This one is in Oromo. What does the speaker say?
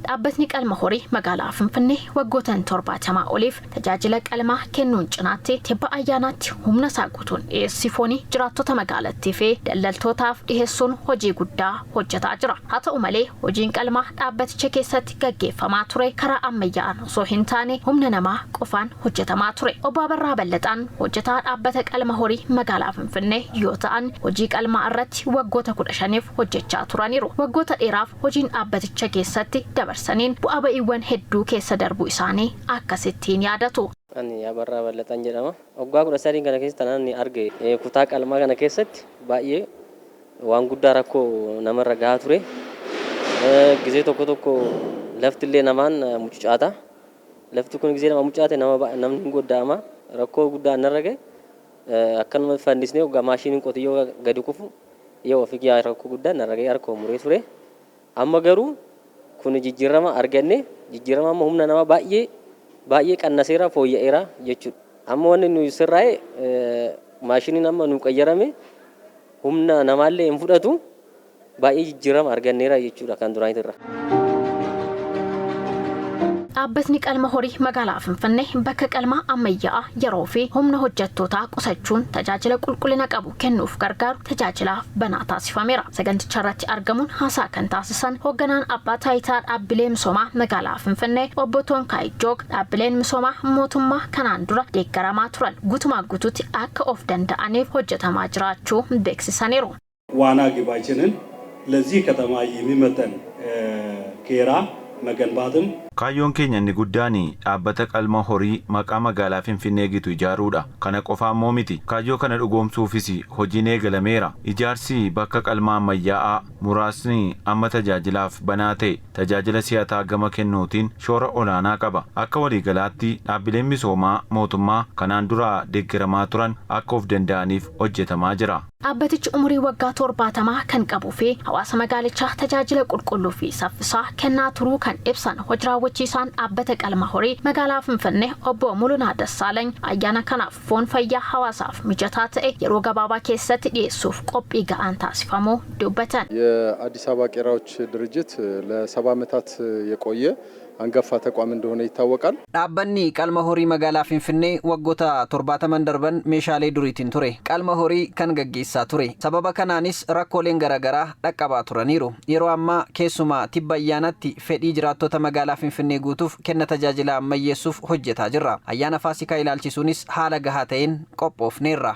Dhaabbatni qalma horii magaalaa Finfinnee waggootan 70 oliif tajaajila qalmaa kennuun cinaatti tibba ayyaanaatti humna isaa guutuun dhiyeessii foonii jiraattota magaalattii fi daldaltootaaf dhiyeessuun hojii guddaa hojjetaa jira. Haa ta'u malee, hojiin qalmaa dhaabbaticha keessatti gaggeeffamaa ture karaa ammayyaa'aan osoo hin taane humna namaa qofaan hojjetamaa ture. Obbo Abarraa Ballaxaan hojjetaa dhaabbata qalma horii magaalaa Finfinnee yoo ta'an, hojii qalmaa irratti waggoota 15f hojjechaa turaniiru. Waggoota dheeraaf hojiin dhaabbaticha keessatti dabarsaniin bu'aa ba'iiwwan hedduu keessa darbuu isaanii akkasittiin yaadatu. Ani Abarraa Ballaxaan jedhama. Waggaa 13 kana keessa tanaan arge, kutaa qalmaa kana keessatti baay'ee waan guddaa rakkoo namarra gahaa ture. Gizee tokko tokko lafti illee namaan mucucaata. Lafti kun gizee nama mucucaate nama namni hin godda'ama. Rakkoo guddaa narra gahe, akkanuma fannisnee waggaa maashiniin qotiyyoo gadi kufu yoo ofii kiyyaa rakkoo guddaa narra gahe, harka muree ture. Amma garuu kun jijjiirama arganne, jijjiirama amma humna namaa baay'ee baay'ee qannaseera, fooyya'eera jechuudha. Amma wanni nuyi sirraa'e, maashiniin amma nu qayyarame humna namaallee hin fudhatu, baay'ee jijjiirama arganneera jechuudha kan duraanitirra. Dhaabbatni qalma horii magaalaa Finfinnee bakka qalmaa ammayyaa'aa yeroo fi humna hojjettootaa qusachuun tajaajila qulqullina qabu kennuuf gargaaru tajaajilaaf banaa taasifameera. Saganticha irratti argamuun haasaa kan taasisan hoogganaan abbaa taayitaa dhaabbilee misoomaa magaalaa Finfinnee obbo Toonkaay Joog, dhaabbileen misoomaa mootummaa kanaan dura deeggaramaa turan guutumaa guutuutti akka of danda'aniif hojjetamaa jiraachuu beeksisaniiru. ዋና ግባችንን ለዚህ ከተማ የሚመጥን ቄራ መገንባትም Kaayyoon keenya inni guddaan dhaabbata qalma horii maqaa magaalaa Finfinnee gitu ijaaruudha. Kana qofaa immoo miti. Kaayyoo kana dhugoomsuufis hojiin eegalameera. Ijaarsi bakka qalmaa ammayyaa'aa muraasni amma tajaajilaaf banaa ta'e tajaajila si'ataa gama kennuutiin shoora olaanaa qaba. Akka waliigalaatti dhaabbileen misoomaa mootummaa kanaan dura deeggaramaa turan akka of danda'aniif hojjetamaa jira. Dhaabbatichi umurii waggaa 70 kan qabuu fi hawaasa magaalichaa tajaajila qulqulluu fi saffisaa kennaa turuu kan ibsan hojii raawwachiisaan dhaabbata qalma horii magaalaa Finfinnee obbo Mulunaa Dassaalany, ayyaana kanaaf foon fayyaa hawaasaaf mijataa ta'e yeroo gabaabaa keessatti dhiyeessuuf qophii ga'aan taasifamuu dubbatan. የአዲስ አበባ ቄራዎች ድርጅት ለ70 ዓመታት የቆየ አንጋፋ ተቋም እንደሆነ ይታወቃል። Dhaabbanni qalma horii magaalaa Finfinnee waggoota 70n darban meeshaalee duriitiin ture. Qalma horii kan gaggeessaa ture. Sababa kanaanis rakkooleen garaagaraa dhaqqabaa turaniiru. Yeroo ammaa keessumaa tibba ayyaanatti fedhii jiraattota magaalaa Finfinnee guutuuf kenna tajaajila ammayyeessuuf hojjetaa jirra. Ayyaana Faasikaa ilaalchisuunis haala gahaa ta'een qophoofneerra.